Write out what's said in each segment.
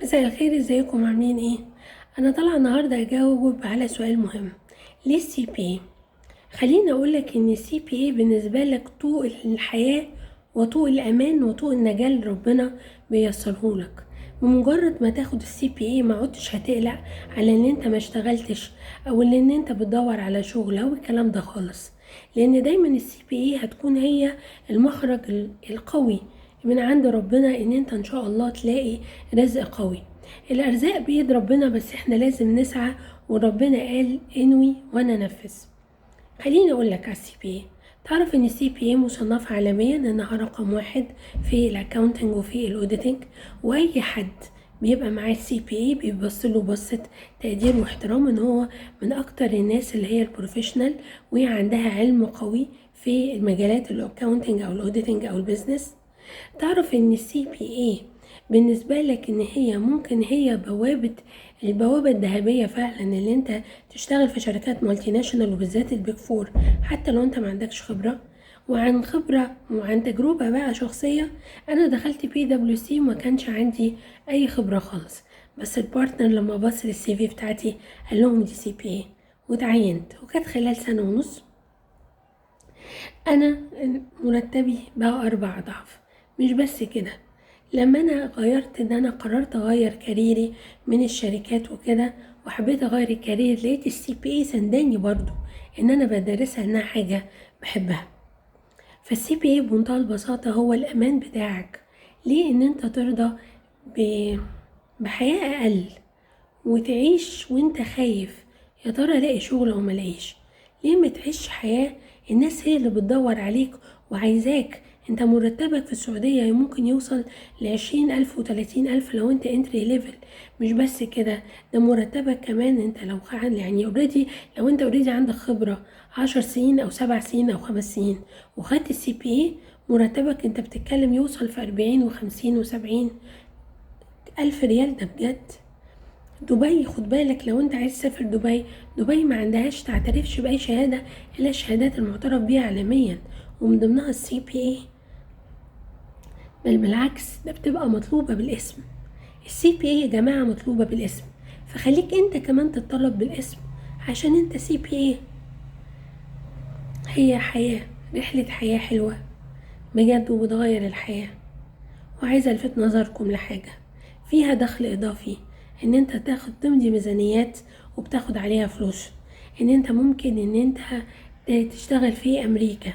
مساء الخير، ازيكم؟ عاملين ايه؟ انا طالعه النهارده اجاوب على سؤال مهم: ليه ال CPA؟ خليني اقولك ان ال CPA بالنسبة لك طوق الحياة وطوق الامان وطوق النجاة اللي ربنا بيسره لك. بمجرد ما تاخد ال CPA ما عدتش هتقلق على ان انت ما اشتغلتش او ان انت بتدور على شغل او الكلام ده خالص، لان دايما ال CPA هتكون هي المخرج القوي من عند ربنا ان انت ان شاء الله تلاقي رزق قوي. الارزاق بيد ربنا، بس احنا لازم نسعى، وربنا قال انوي وانا انفذ. خليني اقول لك على ال CPA. تعرف ان ال CPA مصنفة عالميا انها رقم 1 في ال accounting وفي ال auditing، واي حد بيبقى معاه ال CPA بيبص له بصة تقدير واحترام ان هو من اكتر الناس اللي هي ال professional وعندها علم قوي في المجالات ال accounting او ال auditing او ال business. تعرف ان ال CPA بالنسبة لك ان هي ممكن هي البوابة الذهبية فعلا اللي انت تشتغل في شركات multinational وبالذات ال Big Four، حتى لو انت ما عندكش خبرة. وعن خبرة وعن تجربة بقى شخصية، انا دخلت PwC وما كانش عندي اي خبرة خالص، بس ال partner لما بص لل CV بتاعتي قال لهم دي CPA، وتعينت. وكانت خلال سنة ونص انا مرتبي بقى 4 اضعاف. مش بس كده، لما انا غيرت ان انا قررت اغير career ي من الشركات وكده وحبيت اغير ال career، لقيت ال CPA سنداني برضو ان انا بدرسها انها حاجة بحبها. فال CPA بمنتهى البساطة هو الامان بتاعك. ليه ان انت ترضى بحياة اقل وتعيش وانت خايف يا ترى الاقي شغل او ما الاقيش؟ ليه ما تعيش حياة الناس هي اللي بتدور عليك وعايزاك؟ انت مرتبك في السعودية ممكن يوصل ل20,000 و30,000 لو انت entry level. مش بس كده، ده مرتبك كمان انت لو يعني already، لو انت already عندك خبرة 10 سنين او 7 سنين او 5 سنين وخدت ال CPA، مرتبك انت بتتكلم يوصل في 40 وخمسين وسبعين ألف ريال. ده بجد. دبي خد بالك، لو انت عايز تسافر دبي، دبي ما عندهاش تعترفش بأي شهادة إلا الشهادات المعترف بيها عالميا، ومن ضمنها ال CPA. بل بالعكس ده بتبقى مطلوبة بالاسم. ال CPA يا جماعة مطلوبة بالاسم، فخليك انت كمان تتطلب بالاسم عشان انت CPA. هي حياة، رحلة حياة حلوة بجد وبتغير الحياة. وعايزة الفت نظركم لحاجة فيها دخل اضافي، ان انت تمضي ميزانيات وبتاخد عليها فلوس، ان انت ممكن ان انت تشتغل في امريكا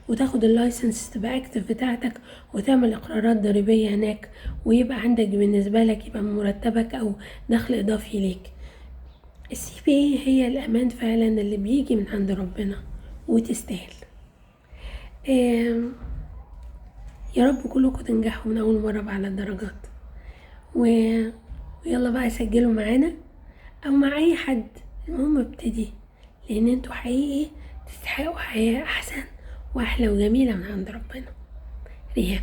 وتاخد ال license تبقى active بتاعتك وتعمل اقرارات ضريبية هناك، ويبقى عندك بالنسبة لك يبقى مرتبك او دخل اضافي ليك. ال CPA هي الامان فعلا اللي بيجي من عند ربنا وتستاهل. يا رب كلكم تنجحوا من اول مرة بأعلى الدرجات. ويلا بقى سجلوا معانا او مع اي حد، المهم ابتدي، لان انتوا حقيقي تستحقوا حياة احسن واحلى وجميلة من عند ربنا. ريهام.